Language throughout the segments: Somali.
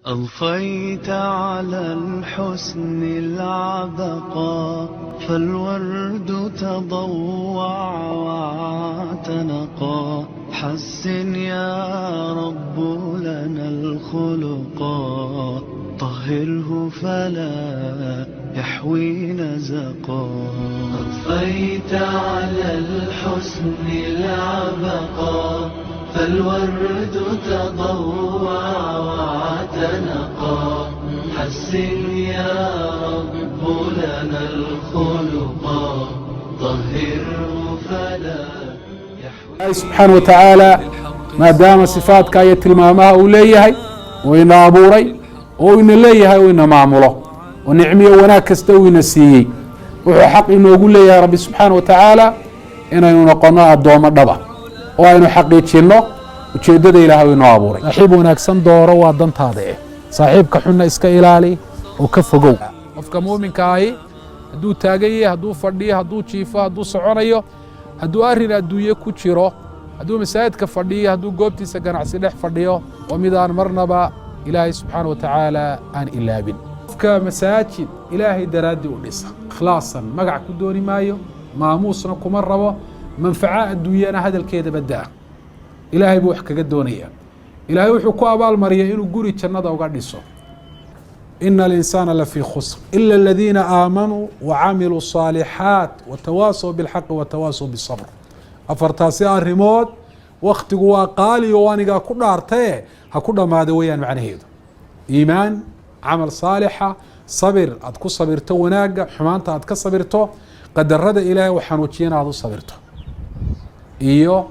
أضفيت على الحسن العبقى فالورد تضوع واعتنقا حسن يا رب لنا الخلقا طهره فلا يحوي نزقا. أضفيت على الحسن العبقى فالورد تضوع واعتنقا حسن يا رب لنا الخلقا طهره فلا Ilaahay subxaana wa tacaala maadaama sifaadka iyo tilmaamaha uu leeyahay uu ina abuuray oo uu ina leeyahay uu ina maamulo oo nicmiyo wanaag kasta uu ina siiyey, wuxuu xaq inoogu leeyahay Rabbi subxaana wa tacaala inaynu noqonno addoommo dhaba oo aynu xaqiijinno ujeeddada Ilaahay uu inoo abuuray. Saaxiib wanaagsan dooro, waa dantaada eh. Saaxiibka xunna iska ilaali oo ka fogow. Qofka muuminka ahi hadduu taagan yahay, hadduu fadhiyo, hadduu jiifo, hadduu soconayo, hadduu arrin adduunye ku jiro, hadduu masaajidka fadhiyo, hadduu goobtiisa ganacsi dhex fadhiyo, waa midaan marnaba Ilaahay subxaana wa tacaala aan ilaabin. Qofka masaajid Ilaahay daraaddii u dhisa ikhlaasan, magac ku dooni maayo, maamuusna kuma rabo, manfaco adduunyana hadalkeedaba daa, Ilaahay buu wax kaga doonaya. Ilaahay wuxuu ku abaalmariyay inuu guri jannada uga dhiso. إن الإنسان لفي خسر إلا الذين آمنوا وعملوا الصالحات وتواصوا بالحق وتواصوا بالصبر. Afartaasi arrimood waktigu waa qaali oo anigaa ku dhaartaye ha ku dhammaada weeyaan. Macnaheedu iimaan, camal saalixa, sabir aad ku sabirto wanaagga, xumaanta aad ka sabirto, qadarada Ilaahay u xanuujiyana aad u sabirto, iyo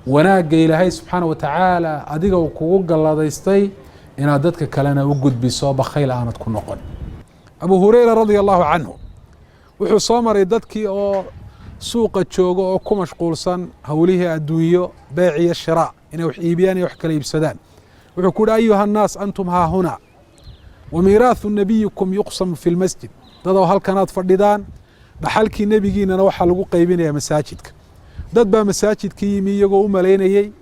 wanaagga Ilaahay subxaana wa tacaala adiga uu kugu galladaystay inaad dadka kalena u gudbiso, bakhayl aanad ku noqon. Abu Hureyra radia allahu canhu wuxuu soo maray dadkii oo suuqa jooga oo ku mashquulsan howlihii adduunyo, beyc iyo shiraa, inay wax iibiyaan iyo wax kala iibsadaan. Wuxuu ku uhi: "أيها الناس، أنتم هاهنا وميراث نبيكم يقسم في المسجد." Dadow, halkanaad fadhidaan, dhaxalkii nebigiinana waxaa lagu qaybinaya masaajidka. Dad baa masaajidka yimi iyagoo u malaynayey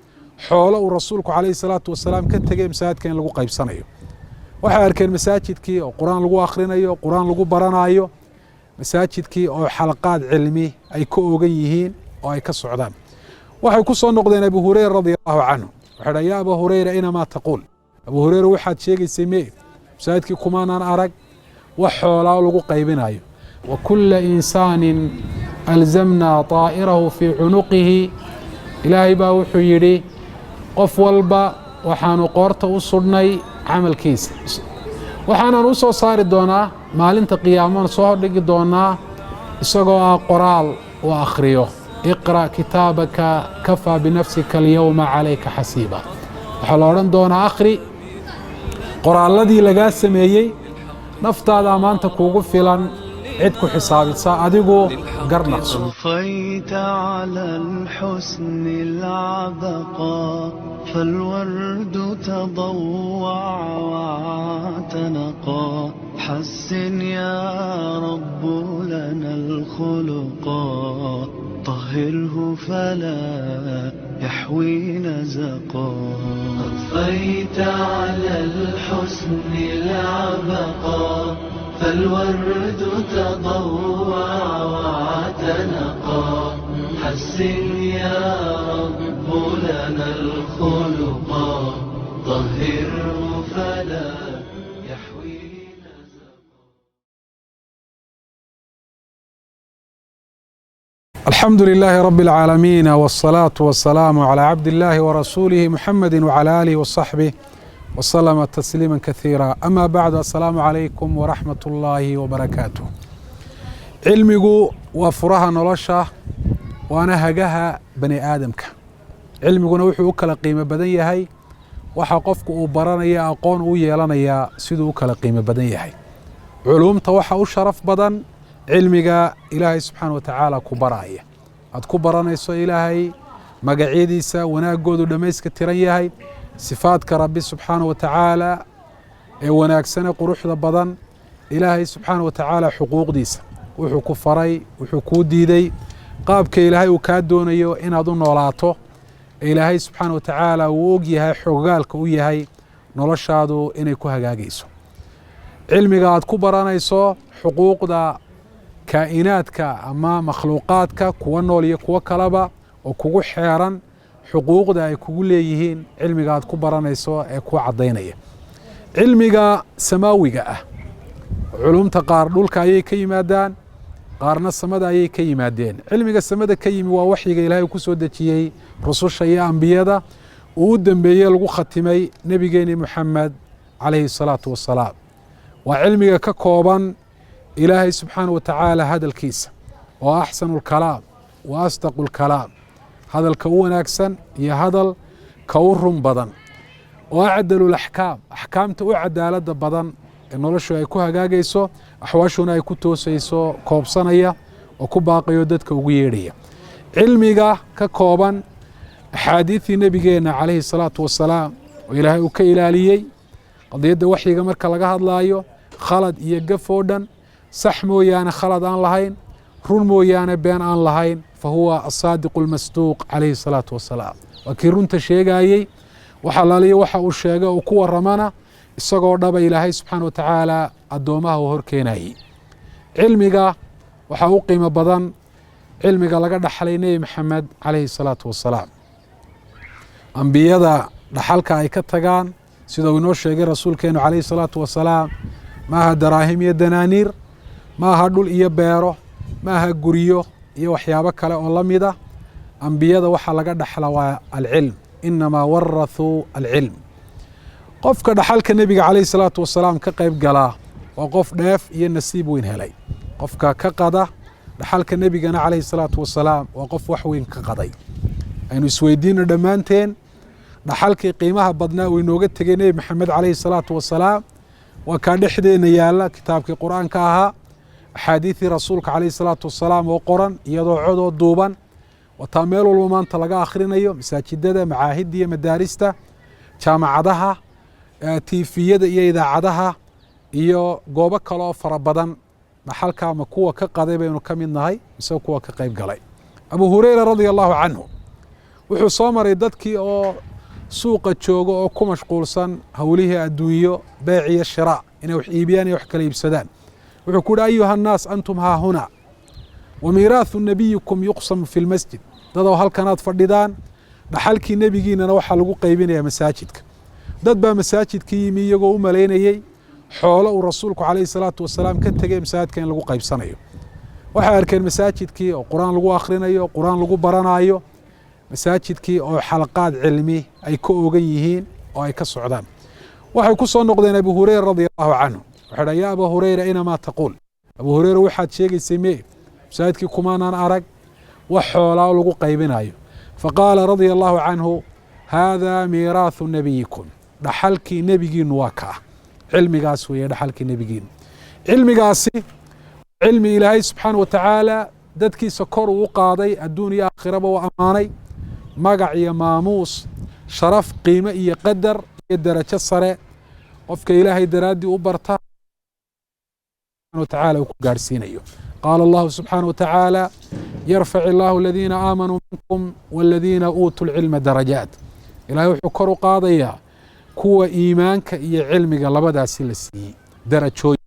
xoolo uu rasuulku calayhi salaatu wasalaam ka tegey masaajidka in lagu qaybsanayo. Waxay arkeen masaajidkii oo Qur-aan lagu akhrinayo, Qur-aan lagu baranayo, masaajidkii oo xalaqaad cilmi ay ka ogan yihiin oo ay ka socdaan. Waxay ku soo noqdeen Abu Hureyra radia allahu canhu. Waxay dhahan: "يا أبا هريرة، أين ما تقول? Abu Hureyra, waxaad sheegaysay mee? Masaajidkii kumaanaan arag wax xoolaa lagu qaybinayo." وكل إنسان ألزمنا طائره في عنقه. Ilaahay baa wuxuu yidhi: qof walba waxaanu qoorta u sudhnay camalkiisa, waxaanan u soo saari doonaa maalinta qiyaamana, soo hordhigi doonaa isagoo ah qoraal uu akhriyo. اقرأ كتابك كفى بنفسك اليوم عليك حسيبا. Waxaa la odhan doonaa: akhri qoraalladii lagaa sameeyey, naftaadaa maanta kuugu filan cid ku xisaabisa, adigu garnaqso. أضفيت على الحسن العبقى فالورد تضوع واعتنقا حسن يا رب لنا الخلقا طهره فلا يحوي نزقا. أضفيت على الحسن العبقا فالورد تضوع واعتنقا حسن يا رب لنا الخلقا طهره فلا يحوي نزقا. الحمد لله رب العالمين، والصلاة والسلام على عبد الله ورسوله محمد وعلى آله وصحبه وسلم تسليما كثيرا. أما بعد، السلام عليكم ورحمة الله وبركاته. Cilmigu waa furaha nolosha, waana hagaha bani aadamka. Cilmiguna wuxuu u kala qiimo badan yahay waxa qofku uu baranaya, aqoon uu yeelanayaa siduu u kala qiimo badan yahay. Culuumta waxa u sharaf badan cilmiga Ilaahay subxaana wa tacaala ku baraya, aad ku baranayso Ilaahay magacyadiisa wanaagoodu dhammayska tiran yahay, sifaadka Rabbi subxaana wa tacaala ee wanaagsane, quruxda badan, Ilaahay subxaana wa tacaala xuquuqdiisa, wuxuu ku faray, wuxuu kuu diiday, qaabka Ilaahay uu kaa doonayo inaad u noolaato, ee Ilaahay subxaana wa tacaala uu og yahay, xogaalka u yahay. Noloshaadu inay ku hagaagayso cilmiga aad ku baranayso xuquuqda kaa'inaadka ama makhluuqaadka, kuwa nool iyo kuwo kaleba oo kugu xeeran, xuquuqda ay kugu leeyihiin, cilmiga aad ku baranayso ee ku caddaynaya. Cilmiga samaawiga ah, culumta qaar dhulka ayay ka yimaadaan, qaarna samada ayay ka yimaadeen. Cilmiga samada ka yimi waa waxyiga Ilaahay ku soo dejiyey rususha iyo ambiyada uu u dambeeyey, lagu khatimay nebigeeni Moxamed calayhi الsalaatu wassalaam. Waa cilmiga ka kooban Ilaahay subxaanaه wa tacaala hadalkiisa, oo axsanu اlkalaam wa asdaqu اlkalaam, hadalka u wanaagsan iyo hadal ka u run badan, oo acdalu laxkaam, axkaamta u cadaaladda badan ee noloshu ay ku hagaagayso, axwaashuna ay ku toosayso, koobsanaya oo ku baaqayo, dadka ugu yeedhaya. Cilmiga ka kooban axaadiidii nebigeenna calayhi salaatu wasalaam, oo Ilaahay uu ka ilaaliyey qadiyadda waxyiga marka laga hadlaayo khalad iyo gaf oo dhan, sax mooyaane khalad aan lahayn, run mooyaane been aan lahayn, fa huwa asaadiqu almasduuq calayhi salaatu wasalaam. Waa kii runta sheegayey. Wax alaaliya waxa uu sheegay uu ku waramana isagoo dhaba Ilaahay subxaana wa tacaala addoomaha uu hor keenayey. Cilmiga waxaa u qiimo badan cilmiga laga dhaxlay Nebi Maxamed calayhi salaatu wasalaam. Ambiyada dhaxalka ay ka tagaan, sida uu inoo sheegay rasuulkeenu calayhi salaatu wasalaam, maaha daraahim iyo danaaniir, maaha dhul iyo beero, maaha guryo iyo waxyaabo kale oo la mida. Ambiyada waxaa laga dhaxla waa alcilm, inamaa warathuu alcilm. Qofka dhaxalka nebiga calayhi salaatu wasalaam ka qayb galaa waa qof dheef iyo nasiib weyn helay. Qofka ka qada dhaxalka nebigana calayhi salaatu wasalaam waa qof wax weyn ka qaday. Aynu isweydiino dhammaanteen, dhaxalkii qiimaha badnaa uu inooga tegey Nebi Maxamed calayhi salaatu wasalaam waa kaa dhexdeena yaalla, kitaabkii Qur-aanka ahaa, axaadiidii rasuulka calayhi salaatu wasalaam oo qoran iyadoo codoo duuban, wataa meel walba maanta laga akhrinayo, masaajidada, macaahidda iyo madaarista, jaamacadaha, tiifiyada iyo idaacadaha iyo goobo kale oo fara badan. Dhaxalka ma kuwa ka qaday baynu ka mid nahay mise kuwa ka qayb galay? Abu Hureyra radia allahu canhu wuxuu soo maray dadkii oo suuqa jooga oo ku mashquulsan howlihii adduunyo, beec iyo shiraa, inay wax iibiyaan iyo wax kala iibsadaan. Wuxuu ku uhi: "Ayuha annaas, antum haahuna wa miiraaثu nabiyikum yuqsamu fi lmasjid." Dadow, halkanaad fadhidaan, dhaxalkii nebigiinana waxaa lagu qaybinaya masaajidka. Dad baa masaajidka yimi iyagoo u malaynayey xoolo uu rasuulku calayhi salaatu wasalaam ka tegey masaajidka in lagu qaybsanayo. Waxay arkeen masaajidkii oo Qur-aan lagu akhrinayo, Qur-aan lagu baranayo, masaajidkii oo xalaqaad cilmi ay ka ogan yihiin oo ay ka socdaan. Waxay ku soo noqdeen Abu Hureyra radia allahu canhu. Waxay dhahan: "Ya Aba Hureyra, inamaa taquul?" Abu Hureyra, waxaad sheegaysay mee? Masaajidkii kumaanaan arag wax xoolaa lagu qaybinayo. Faqaala radia allahu canhu: "Haadaa miiraaثu nebiyikum." Dhaxalkii nebigiinu waa kaa, cilmigaas weeye dhaxalkii nebigiinu. Cilmigaasi cilmi Ilaahay subxaana wa tacaala dadkiisa kor uu u qaaday, adduun iyo aakhiraba u ammaanay, magac iyo maamuus, sharaf, qiimo iyo qadar iyo derajo sare qofka Ilaahay daraaddii u barta wa tacala uu ku gaadhsiinayo. Qaala allahu subxaana wa tacaala: "Yarfac illaahu aladiina aamanuu minkum waladiina uutuu lcilma darajaat." Ilahay wuxuu kor u qaadayaa kuwa iimaanka iyo cilmiga labadaasi la siiyey darajooyin,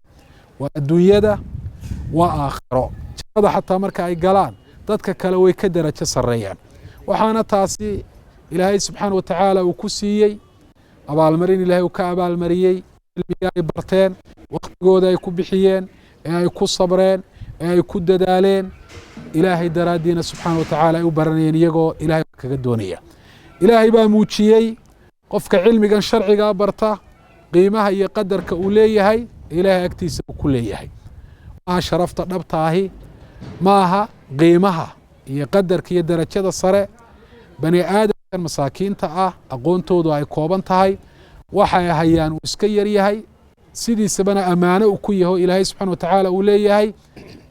waa adduunyada, waa aakhiro. Jannada xataa marka ay galaan dadka kale way ka derajo sarreeyaan. Waxaana taasi Ilaahay subxaana wa tacaala uu ku siiyey abaalmarin Ilahay uu ka abaalmariyey cilmiga ay barteen, waktigooda ay ku bixiyeen, ee ay ku sabreen, ee ay ku dadaaleen, Ilaahay daraaddiina subxaana wa tacaala ay u baranayeen iyagoo Ilahay kaga doonaya. Ilaahay baa muujiyey qofka cilmigan sharcigaa barta qiimaha iyo qadarka uu leeyahay, Ilaahay agtiisa uu ku leeyahay. Maaha sharafta dhabta ahi, maaha qiimaha iyo qadarka iyo derajada sare bani aadamkan masaakiinta ah, aqoontoodu ay kooban tahay, waxay hayaan uu iska yaryahay, sidiisabana ammaano uu ku yaho Ilaahay subxana wa tacaala uu leeyahay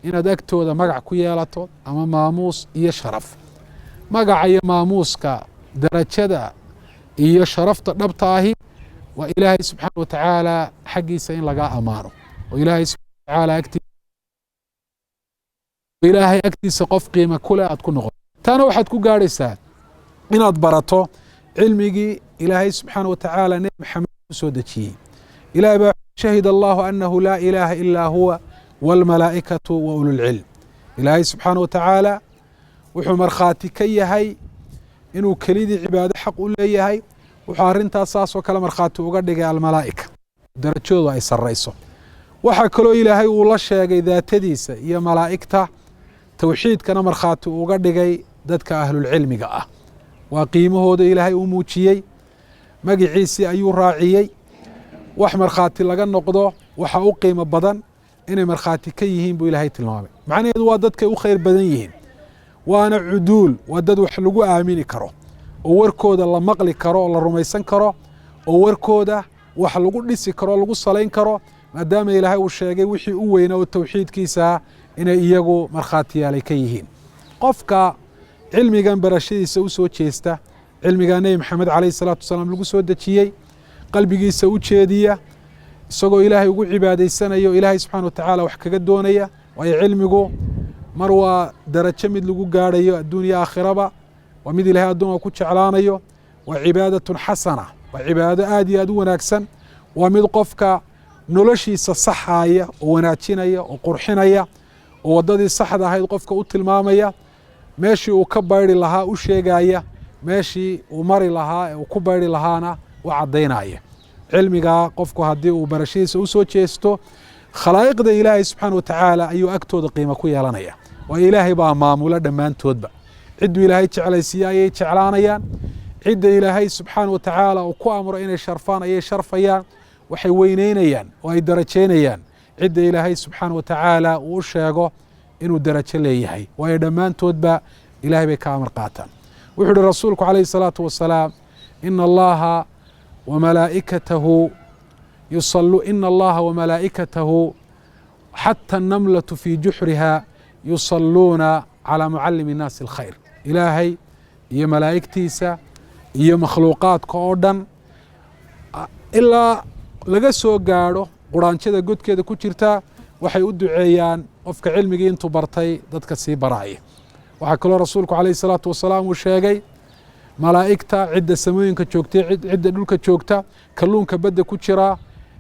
inaad agtooda magac ku yeelato ama maamuus iyo sharaf. Magaca iyo maamuuska, darajada iyo sharafta dhabta ahi waa Ilaahay subxaana wa tacaala xaggiisa in lagaa ammaano oo Ilaahay subxana wa tacaala agti Ilaahay agtiisa qof qiima kule aad ku noqoto. Taana waxaad ku gaadhaysaa inaad barato cilmigii Ilaahay subxaana wa tacaala Nebi Maxamed Kusoo dejiyey Ilahay baa: "Shahid Allahu anahu laa ilaaha ilaa huwa wاlmalaa'ikatu wa ululcilm." Ilaahay subxaana wa tacaala wuxuu markhaati ka yahay inuu kelidii cibaado xaq u leeyahay. Wuxuu arrintaas saasoo kale markhaati uga dhigay almalaa'ika, darajadoodu ay sarrayso. Waxaa kaloo Ilaahay uu la sheegay daatadiisa iyo malaa'igta, towxiidkana markhaati uga dhigay dadka ahlulcilmiga ah. Waa qiimahooda Ilaahay uu muujiyey, magiciisii ayuu raaciyey. Wax markhaati laga noqdo waxa u qiimo badan inay markhaati ka yihiin buu Ilaahay tilmaamay. Macnaheedu waa dadkay u khayr badan yihiin, waana cuduul, waa dad wax lagu aamini karo oo warkooda la maqli karo oo la rumaysan karo oo warkooda wax lagu dhisi karo o lagu salayn karo, maadaama Ilaahay uu sheegay wixii u weynaa oo towxiidkiisa inay iyagu markhaatiyaalay ka yihiin. Qofka cilmigan barashadiisa u soo jeesta, cilmigaa Nebi Maxamed calayhi salaatu wasalaam lagu soo dejiyey, qalbigiisa u jeediya, isagoo Ilaahay ugu cibaadaysanayo, Ilaahay subxaana wa tacaala wax kaga doonaya, waayo cilmigu mar waa darajo mid lagu gaadhayo adduun iyo aakhiraba, waa mid Ilahay addoonka ku jeclaanayo, waa cibaadatun xasana, waa cibaado aad iyo aad u wanaagsan, waa mid qofka noloshiisa saxaaya oo wanaajinaya oo qurxinaya oo waddadii saxda ahayd qofka u tilmaamaya, meeshii uu ka bayri lahaa u sheegaya, meeshii uu mari lahaa ee uu ku bayri lahaana u caddaynaya. Cilmigaa qofku haddii uu barashadiisa u soo jeesto, khalaa'iqda Ilaahay subxaana wa tacaala ayuu agtooda qiimo ku yeelanaya, waayo Ilaahay baa maamula dhammaantoodba. Cidduu Ilaahay jeclaysiiye ayay jeclaanayaan, cidda Ilaahay subxaana wa tacaala uu ku amro inay sharfaan ayay sharfayaan. Waxay weyneynayaan oo ay darajaynayaan cidda Ilaahay subxaana wa tacaala uu u sheego inuu darajo leeyahay, waayo dhammaantoodba Ilahay bay ka amar qaataan. Wuxuu uhi rasuulku calayhi salaatu wasalaam: "Ina Allaha wamalaa'ikatahu yusalu, ina Allaha wamalaa'ikatahu xata annamlatu fii juxriha yusaluuna calaa mucalimi innaasi alkhayr." Ilaahay iyo malaa'igtiisa iyo makhluuqaadka oo dhan, ilaa laga soo gaadho quraanjada godkeeda ku jirta, waxay u duceeyaan qofka cilmigii intuu bartay dadka sii baraaya. Waxaa kaloo rasuulku calayhi salaatu wasalaam uu sheegay malaa'igta, cidda samooyinka joogtay, cidda dhulka joogta, kalluunka badda ku jira,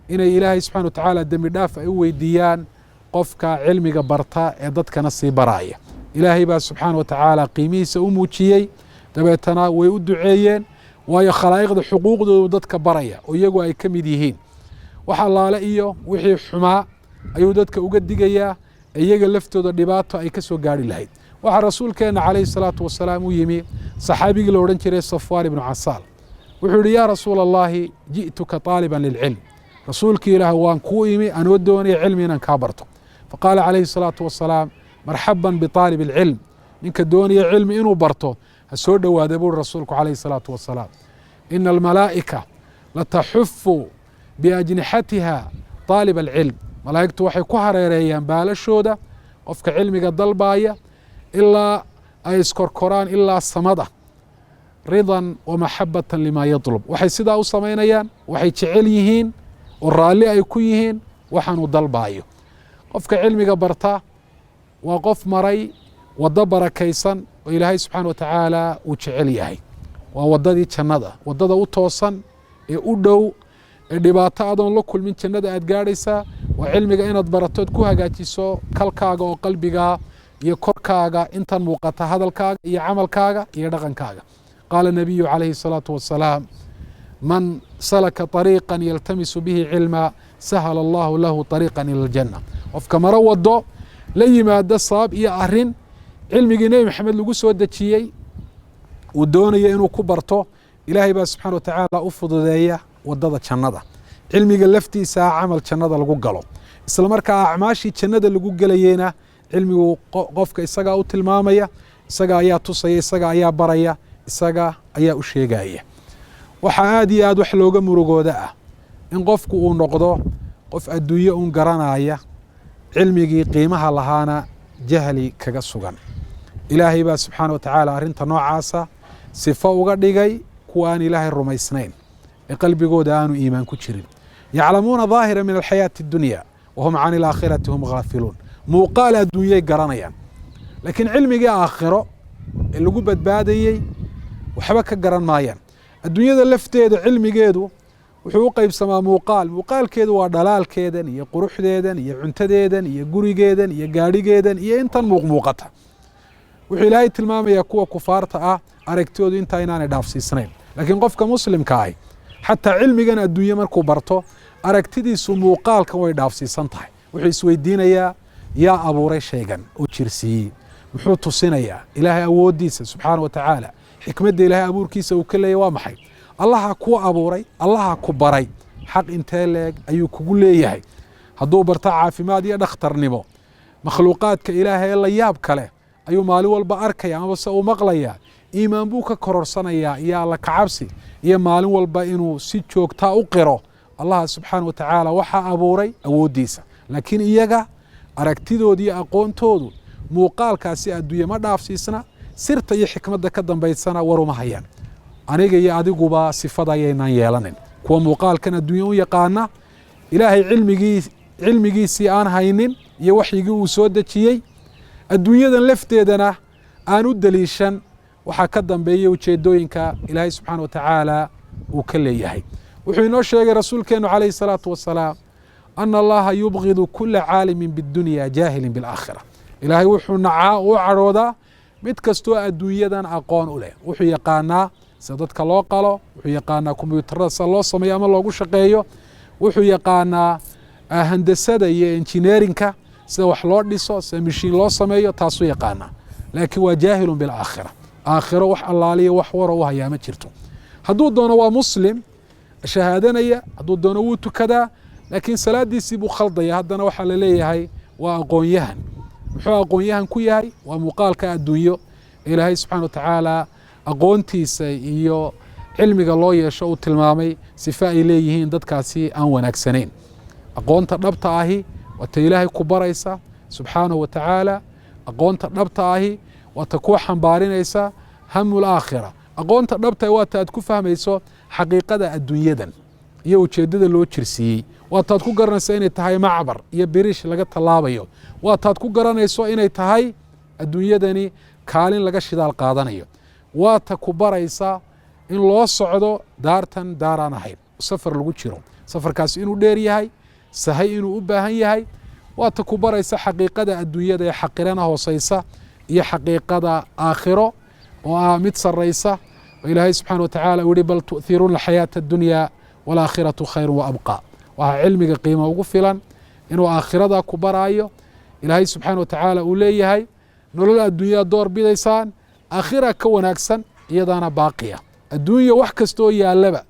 inay Ilaahay subxana wa tacaala dembi dhaaf ay u weydiiyaan qofka cilmiga barta ee dadkana sii baraaya. Ilaahay baa subxaana wa tacaala qiimihiisa u muujiyey, dabeetana way u duceeyeen, waayo khalaa'iqda xuquuqdoodu dadka baraya oo iyagu ay ka mid yihiin. Wax allaale iyo wixii xumaa ayuu dadka uga digayaa, iyaga laftooda dhibaato ay ka soo gaari lahayd. Waxaa rasuulkeenna calayhi salaatu wasalaam u yimi saxaabigii la odhan jiray Safwaan ibnu Casaal. Wuxuu yihi: "Yaa rasuula Allahi, ji'tuka taaliban lilcilm." Rasuulkii Ilaah, waan kuu imi anoo doonaya cilmi inaan kaa barto. Faqaala calayhi salaatu wasalaam: "Marxaban bitaalib alcilm." Ninka doonaya cilmi inuu barto ha soo dhowaada, buuri rasuulku calayhi salaatu wasalaam. "Ina almalaa'ika lataxufu biajnixatiha taalib alcilm." Malaa'igtu waxay ku hareereeyaan baalashooda qofka cilmiga dalbaaya ilaa ay iskorkoraan ilaa samada, ridan wa maxabatan lima yatlub. Waxay sidaa u samaynayaan waxay jecel yihiin oo raalli ay ku yihiin waxaanuu dalbaayo. Qofka cilmiga barta waa qof maray waddo barakaysan oo Ilaahay subxaana wa tacaala uu jecel yahay. Waa waddadii jannada, waddada u toosan ee u dhow ee dhibaato adoon la kulmin jannada aad gaadhaysaa waa cilmiga inaad baratood ku hagaajiso kalkaaga oo qalbigaa iyo korkaaga intan muuqata, hadalkaaga iyo camalkaaga iyo dhaqankaaga. Qaala nabiyu calayhi الsalaatu wasalaam: "Man salaka طariiqa yaltamisu bihi cilma, sahala Allahu lahu طariiqa ila aljanna." Qofka maro wado la yimaado sabab iyo arin cilmigii Nebi Maxamed lagu soo dejiyey uu doonayo inuu ku barto, Ilaahay baa subxana wa tacaala u fududeeya wadada jannada. Cilmiga laftiisaa camal jannada lagu galo, isla markaa acmaashii jannada lagu gelayeyna cilmigu qofka isagaa u tilmaamaya, isaga ayaa tusaya, isaga ayaa baraya, isaga ayaa u sheegaya. Waxaa aad iyo aad wax looga murugooda ah in qofku uu noqdo qof adduunye un garanaya, cilmigii qiimaha lahaana jahli kaga sugan. Ilaahay baa subxaana wa tacaala arrinta noocaasa sifo uga dhigay kuwa aan Ilaahay rumaysnayn ee qalbigooda aanu iimaan ku jirin: "Yaclamuuna daahira min alxayaati addunya wahum can ilaakhirati hum khaafiluun." Muuqaal adduunyay garanayaan, laakiin cilmigii aakhiro ee lagu badbaadayey waxba ka garan maayaan. Adduunyada lafteeda cilmigeedu Wuxuu u qeybsamaa muuqaal. Muuqaalkeedu waa dhalaalkeedan iyo quruxdeedan iyo cuntadeedan iyo gurigeedan iyo gaadhigeedan iyo intan muuqmuuqata. Wuxuu Ilaahay tilmaamayaa kuwa kufaarta ah aragtoodu intaa inaanay dhaafsiisnayn. Laakiin qofka muslimka ahi xataa cilmigan adduunye markuu barto, aragtidiisu muuqaalkan way dhaafsiisan tahay. Wuxuu isweydiinayaa: yaa abuuray shaygan oo jirsiiyey? Muxuu tusinayaa? Ilaahay awooddiisa subxaana wa tacaala. Xikmadda Ilaahay abuurkiisa uu ka leeyay waa maxay? Allaha kuu abuuray, Allaha ku baray, xaq intee leeg ayuu kugu leeyahay? Hadduu barto caafimaad iyo dhakhtarnimo, makhluuqaadka Ilaahay ee la yaab kale ayuu maalin walba arkaya amaba se uu maqlayaa. Iimaan buu ka kororsanayaa iyo Alla kacabsi, iyo maalin walba inuu si joogtaa u qiro Allaha subxaana wa tacaala waxaa abuuray awooddiisa. Laakiin iyaga aragtidooda iyo aqoontoodu muuqaalkaasi adduunye ma dhaafsiisna, sirta iyo xikmadda ka dambaysana war uma hayaan. Aniga iyo adiguba sifada ayaynaan yeelanin, kuwa muuqaalkan adduunye u yaqaana, Ilaahay cilmigiisii aan haynin iyo waxyigii uu soo dejiyey, adduunyadan lafteedana aan u deliishan waxaa ka dambeeya ujeedooyinka Ilaahay subxaana wa tacaala uu ka leeyahay. Wuxuu inoo sheegay rasuulkeenu calayhi salaatu wasalaam ana Allaha yubgidu kula caalimin bidunya jaahilin bilaakhira. Ilaahay wuxuu nacaa, u cadhoodaa mid kastoo adduunyadan aqoon u leh. Wuxuu yaqaanaa sida dadka loo qalo, wuxuu yaqaanaa kombiyuutarada sida loo sameeyo ama loogu shaqeeyo, wuxuu yaqaanaa handasada iyo engineerinka, sida wax loo dhiso, sida mishiin loo sameeyo, taasuu yaqaanaa. Laakiin waa jaahilun bilaakhira. Aakhiro wax allaaliya wax waro u hayaa ma jirto. Hadduu doono waa muslim shahaadanaya, hadduu doono wuu tukadaa, laakiin salaadiisii buu khaldaya. Haddana waxaa la leeyahay waa aqoon-yahan. Muxuu aqoon-yahan ku yahay? Waa muuqaalka adduunyo. Ilaahay subxana wa tacaala aqoontiisa iyo cilmiga loo yeesho uu tilmaamay sife ay leeyihiin dadkaasi aan wanaagsanayn. Aqoonta dhabta ahi waa ta Ilaahay ku baraysa subxaanahu wa tacaala. Aqoonta dhabta ahi waa ta kuu xambaarinaysa hamul aakhira. Aqoonta dhabta waa ta aad ku fahmayso xaqiiqada adduunyadan iyo ujeeddada loo jirsiiyey. Waa taad ku garanayso inay tahay macbar iyo birish laga tallaabayo. Waa taad ku garanayso inay tahay adduunyadani kaalin laga shidaal qaadanayo. Waa ta ku baraysa in loo socdo daartan daaraan ahayn, safar lagu jiro, safarkaasi inuu dheer yahay, sahay inuu u baahan yahay. Waa ta ku baraysa xaqiiqada adduunyada ee xaqirana hooseysa iyo xaqiiqada aakhiro oo ah mid saraysa, oo Ilaahay subxana wa tacala uu yihi: bal tu'hiruuna alxayaata addunya walaakhiratu khayru wa abqaa. Waxaa cilmiga qiimo ugu filan inuu aakhirada ku baraayo. Ilaahay subxaana wa tacaala uu leeyahay: nolol adduunyaa door bidaysaan, aakhira ka wanaagsan, iyadaana baaqiya. Adduunya wax kasta oo yaallaba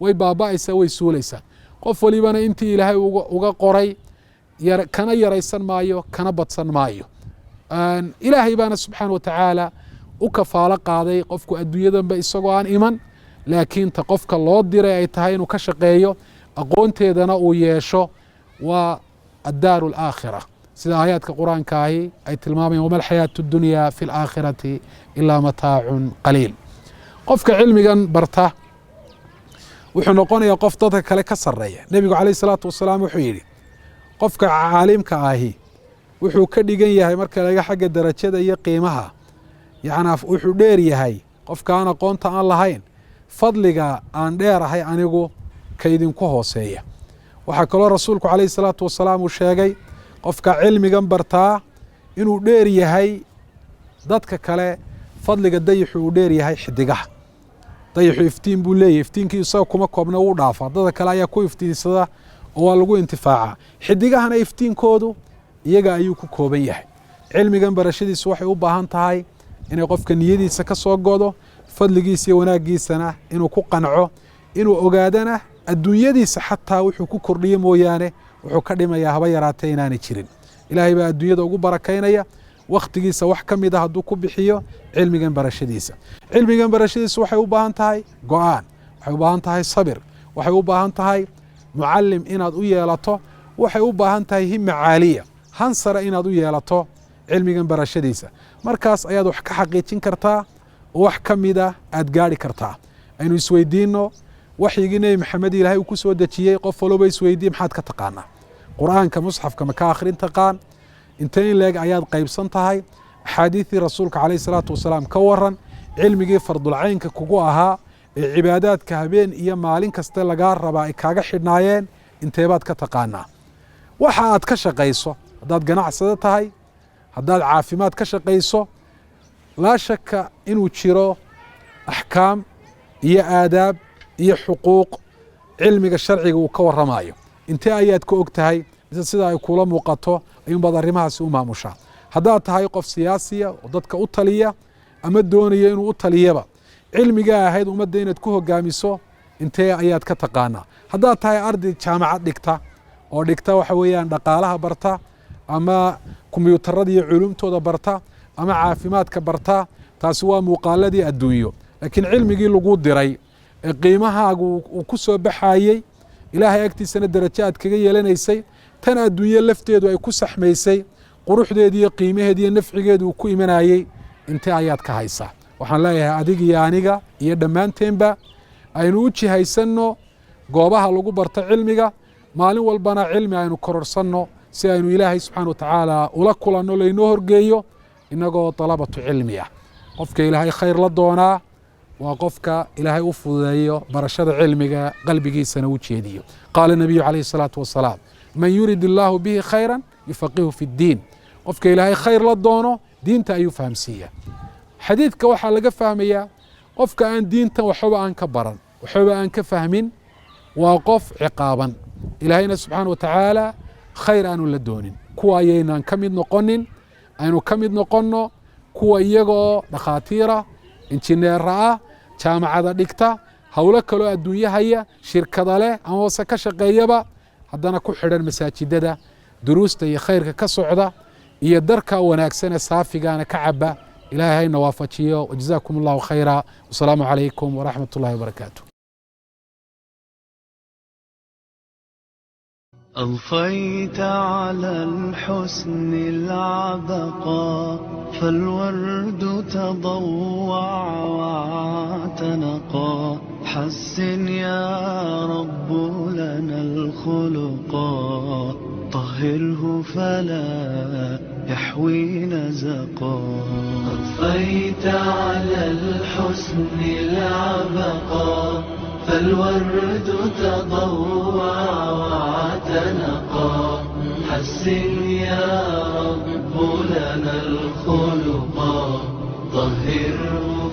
way baaba'aysaa, way suulaysaa. Qof walibana intii Ilaahay uga qoray kana yaraysan maayo, kana badsan maayo. Ilaahay baana subxaana wa tacaala u kafaalo qaaday qofku adduunyadanba isagoo aan iman. Laakiin ta qofka loo diray ay tahay inuu ka shaqeeyo, aqoonteedana uu yeesho, waa addaaru alaakhira, sida aayaadka qur-aanka ahi ay tilmaamayan: wama alxayaatu addunya fi alaakhirati ilaa mataacun qaliil. Qofka cilmigan barta wuxuu noqonayaa qof dadka kale ka sarreeya. Nebigu calayh isalaatu wasalaam wuxuu yidhi: qofka caalimka ahi wuxuu ka dhigan yahay, marka laga xagga darajada iyo qiimaha, yacnaa wuxuu dheer yahay qofka aan aqoonta aan lahayn fadliga aan dheerahay anigu ka idinku hooseeya. Waxaa kaloo rasuulku calayhi salaatu wasalaam uu sheegay qofka cilmigan bartaa inuu dheer yahay dadka kale fadliga dayixu uu dheer yahay xidigaha. Dayixu iftiin buu leeyahy, iftiinkii isaga kuma koobna, wuu dhaafaa, dadka kale ayaa ku iftiinsada oo waa lagu intifaacaa. Xidigahana iftiinkoodu iyaga ayuu ku kooban yahay. Cilmigan barashadiisu waxay u baahan tahay inay qofka niyadiisa ka soo godo, fadligiisa iyo wanaaggiisana inuu ku qanco, inuu ogaadana adduunyadiisa xataa wuxuu ku kordhiye mooyaane wuxuu ka dhimayaa haba yaraatee inaanay jirin. Ilaahay baa adduunyada ugu barakaynaya wakhtigiisa wax ka mid a hadduu ku bixiyo cilmigan barashadiisa. Cilmigan barashadiisa waxay u baahan tahay go-aan, waxay u baahan tahay sabir, waxay u baahan tahay mucalim inaad u yeelato, waxay u baahan tahay hima caaliya, han sare inaad u yeelato cilmigan barashadiisa. Markaas ayaad wax ka xaqiijin kartaa oo wax ka mida aad gaari kartaa. Aynu isweydiinno waxyigii Nebi Maxamed Ilaahay uu ku soo dejiyey. Qof walooba isweydiiye: maxaad ka taqaanaa qur-aanka? Musxafka ma ka akhrin taqaan? Intee in leeg ayaad qaybsan tahay? Axaadiidii rasuulka calayhi salaatu wasalaam ka waran? Cilmigii fardulcaynka kugu ahaa ee cibaadaadka habeen iyo maalin kasta lagaa rabaa ay kaaga xidhnaayeen inteebaad ka taqaanaa? Waxa aad ka shaqayso, haddaad ganacsado tahay, haddaad caafimaad ka shaqayso, laa shaka inuu jiro axkaam iyo aadaab iyo xuquuq cilmiga sharciga uu ka warramayo. Intee ayaad ka og tahay? Mise sida ay kula muuqato ayuunbaad arrimahaasi u maamushaa? Haddaad tahay qof siyaasiya oo dadka u taliya ama doonaya inuu u taliyaba, cilmigaa ahayd ummadda inaad ku hogaamiso intee ayaad ka taqaanaa? Haddaad tahay arday jaamacad dhigta oo dhigta waxa weeyaan dhaqaalaha barta ama kombiyuutarada iyo culumtooda barta ama caafimaadka barta, taasi waa muuqaaladii adduunyo. Laakiin cilmigii lagu diray ee qiimahaagu uu ku soo baxayey, Ilaahay agtiisana darajo aad kaga yeelanaysay, tan adduunye lafteedu ay ku saxmaysay, quruxdeedi iyo qiimaheedi iyo nafcigeedu uu ku imanayey, intee ayaad ka haysaa? Waxaan leeyahay adig iyo aniga iyo dhammaanteenba aynu u jihaysanno goobaha lagu barto cilmiga, maalin walbana cilmi aynu kororsanno si aynu Ilaahay subxaana watacaala ula kulanno, laynoo horgeeyo inagoo dalabatu cilmi ah. Qofka Ilaahay khayr la doonaa waa qofka Ilaahay u fududeeyo barashada cilmiga, qalbigiisana u jeediyo. Qaala nabiyu calayhi الsalaatu wasalaam: "Man yurid illaahu bihi khayra yufaqihu fi اddiin." Qofka Ilaahay khayr la doono diinta ayuu fahamsiiya. Xadiidka waxaa laga fahmayaa qofka aan diintan waxbaba aan ka baran, waxbaba aan ka fahmin, waa qof ciqaaban, Ilaahayna subxaana watacaala khayr aanu la doonin. Kuwa ayaynaan ka mid noqonin. Aynu ka mid noqonno kuwa iyagoo dhakhaatiira, injineera ah, jaamacada dhigta, howlo kaloo adduunyahaya, shirkada leh amase ka shaqeeyaba, haddana ku xidhan masaajidada, duruusta iyo khayrka ka socda iyo darka wanaagsan ee saafigaana ka caba. Ilaahay hayna waafajiyo. Wajazaakum allahu khayra, wasalaamu calaykum waraxmat ullahi wabarakaatu. أضفيت على الحسن العبقى، فالورد تضوع واعتنقا. حسن يا رب لنا الخلقا، طهره فلا يحوي نزقا. أضفيت على الحسن العبقى، فالورد تضوع واعتنقا. حسن يا رب لنا الخلقا، طهره.